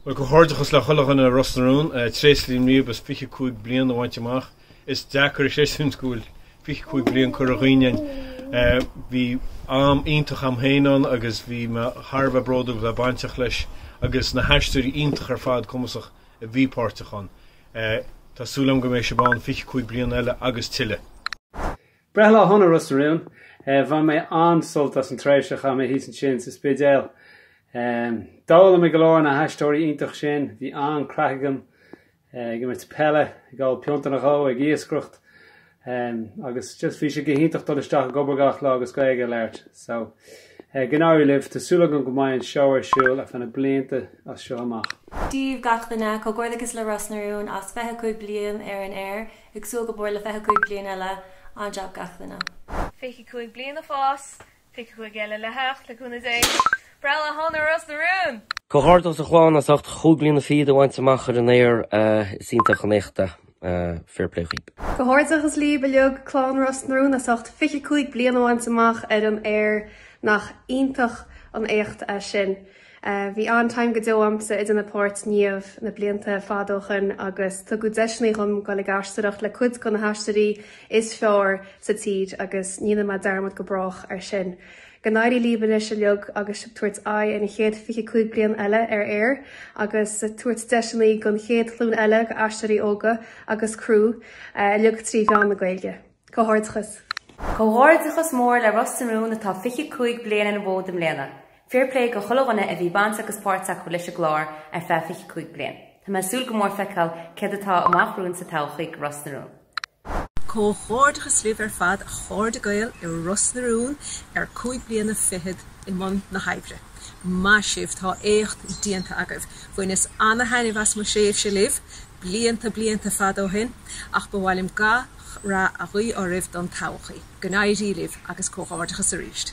Bhuel, comhghairdeachas le chuile dhuine i Ros na Rún. Tréaslaím libh as 25 bliain a bhaint amach. Is deacair a chreidiúint go bhfuil 25 bliain curtha dhínn againn. Bhí am iontach a'm féin ann agus bhí mé thar a bheith bródúil bheith bainteach leis agus na haisteoirí iontach ar fad cumasach a bhí páirteach ann. Tá súil agam go mbeidh sibh ann 25 bliain eile agus tuilleadh. Breithlá shona Ros na Rún. Bhain mé an-sult as an tréimhse a chaith mé thíos ansin sa Spidéal. D'fhoghlaim mé go leor ó na haisteoirí iontach sin, bhí an-craic agam ag imirt peile, ag ól pionta nó dhó, ag iascaireacht agus just bhí sé go hiontach dul isteach ag obair gach lá agus Gaeilge a labhairt. So, go n-éirí libh, tá súil agam go mbeidh an seó ar siúl ar feadh na blianta as seo amach. Dia daoibh gach duine, comhghairdeachas le Ros na Rún as 25 bliain ar an aer. Ag súil go mór le 25 bliain eile. An-jab gach duine. 25 bliain ag fás, 25 eile le theacht, le cúnamh Dé. Breithlá shona Ros na Rún! Comhghairdeachas a chlann as ucht chúig bliana fichead a bhaint amach ar an aer is iontach an éacht é. Fair play dhaoib. Comhghairdeachas libh uilig clann Ros na Rún as ucht 25 bliain a bhaint amach ar an aer nach iontach an éacht é sin. Bhí an-time go deo a'msa ag déanamh páirt Niamh na blianta fada ó shoin agus tugadh deiseanna dhom dul ag aisteoireacht le cuid de na haisteoirí is fearr sa tír agus ní dhéanfaidh mé dearmad go brách ar sin. Go n-éirí libh anois uilig agus sibh ag tabhairt aghaidh ar an chéad 25 bliain eile ar aer agus ag tabhairt deiseanna don chéad ghlúin eile d'aisteoirí óga agus criú uilig trí mheán na Gaeilge. Comhghairdeachas! Comhghairdeachas mór le Ros na Rún atá 25 bliain ar an bhfód i mbliana. Fair play go chuile dhuine a bhí baint agus páirt acu leis an gclár ar feadh 25 bliain. Tá mé ag súil go mór feiceáil céard atá amach romhainn sa todhchaí go Ros na Rún. Comhghairdeachas libh ar fad a chairde Gael i Ros na Rún ar 5 bliana fichead i mbun na hoibre. Maith sibh, tá éacht déanta agaibh. Bhaineas ana-thaitneamh as mo thréimhse libh, blianta blianta fada ó shin, ach ba mhaith liom gach rath a ghuí oraibh don todhchaí. Go n-éirí libh agus comhghairdeachas arís.